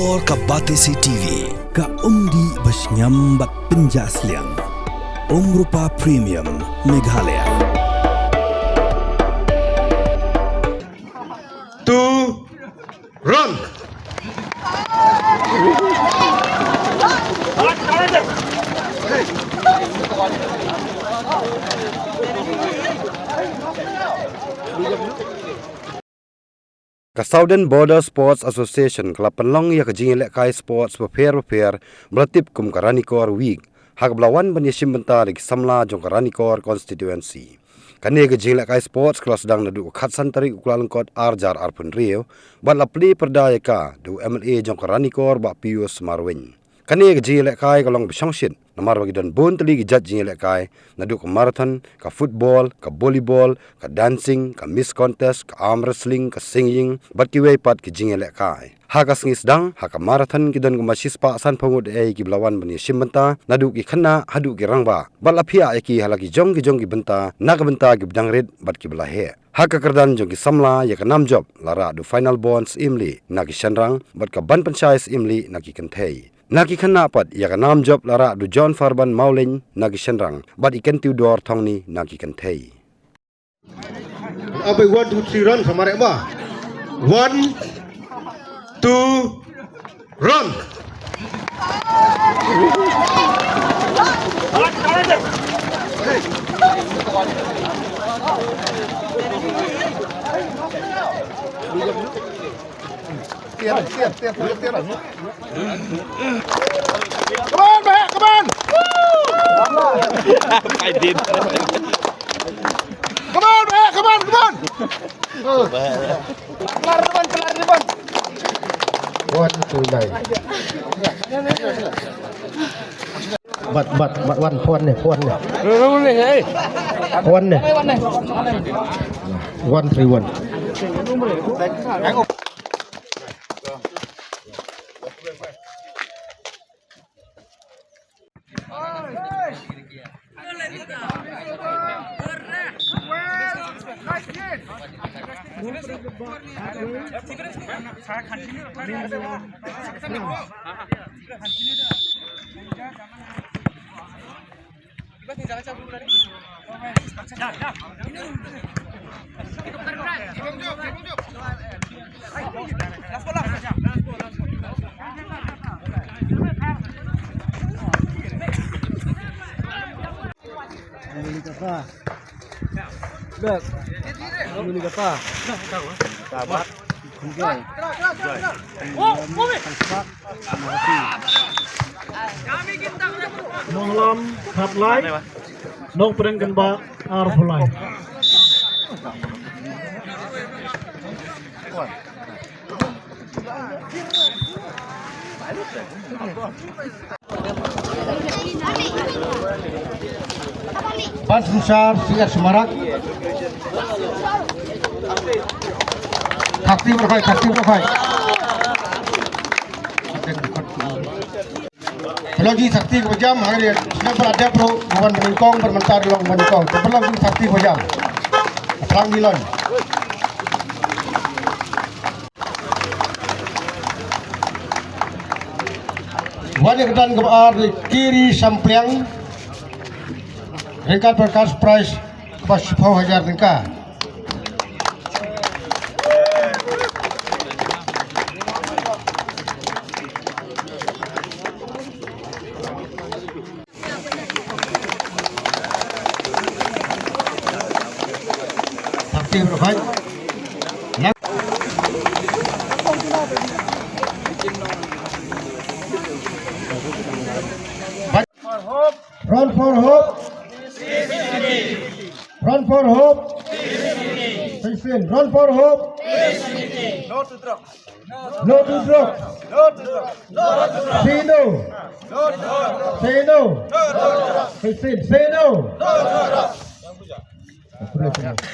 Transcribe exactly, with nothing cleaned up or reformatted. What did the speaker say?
Or ka Batesi T V, ka umdih ba shngiam bad pynjah sliang. Umrupa Premium, Meghalaya. Two, run! Ka Southern Border Sports Association ka la pynlong ïa ka jingïalehkai sports bapher bapher ba la tip kum ka Ranikor Week, ha kaba la wan ban ïashim bynta da ki samla jong ka Ranikor Constituency. Kane ka jingïalehkai sports ka la sdang naduh ka khatsan tarik u Kyllalyngkot arhajar arphew hynriew, bad la plie pyrda ïa ka da u M L A jong ka Ranikor Bah Pius Marwein. Kane ka jingïalehkai ka long ba shongshit namar ba ki don bun tylli ki jait jingïalehkai, naduh ka marathon, ka football, ka volleyball, ka dancing, ka Miss Contest, ka arm wrestling, ka singing, bad kiwei pat ki jingïalehkai. Ha ka sngi sdang, ha ka marathon ki don kumba shispah sanphew ngut eh ki ba la wan ban ïashim bynta, naduh ki khynnah haduh ki rangbah. Bad la phiah ïa ki ha la ki jong ki jong ki bynta, na ka bynta ki ba dang rit bad ki ba la heh. Ha ka kyrdan jong ki samla ïa ka nam jop la rah da u Final Born Syiemlieh na ki shynrang, bad ka Ban Pynshai Syiemlieh na ki kynthei. Na ki khynnah pat ïa ka nam jop la rah da u John Farban Mawlein na ki shynrang, bad i Kyntiewdor Thongni na ki kynthei. Abai, one, two, three, run, sa mareh ba. One, two, run. Tiar, tiar, tiar, tiar, tiar. Come on, Bah, come on. I did. Come on, Bah, come on, come on. Kelar depan, kelar depan. One, two, nine. Bat, bat, bat, one, one ni, one ni. One ni. One three one. Nonglam khatlai, Nongpdeng Kynbah arphew lai. Ban Synshar, C S Marak. Khakti Byrkhoi, Khakti Byrkhoi. Pynlong jingshakti kaba jam, ha kane sdang ban dep ruh, ban nyngkong, ban mynta ruh ban nyngkong. Pynlong jingshakti kaba jam. Pynlong jingshakti. Wan ïa ka dan kaba ar, Kiri Sampliang, ryngkat bad cash prize kaba shiphew hajar tyngka. Parti berkhot. Run for hope. Run for hope. Sixteen. Run for hope. No to drugs. No to drugs. No to drugs. No to drugs. Say no. No to drugs. Say no. No to drugs. Say no. No to drugs.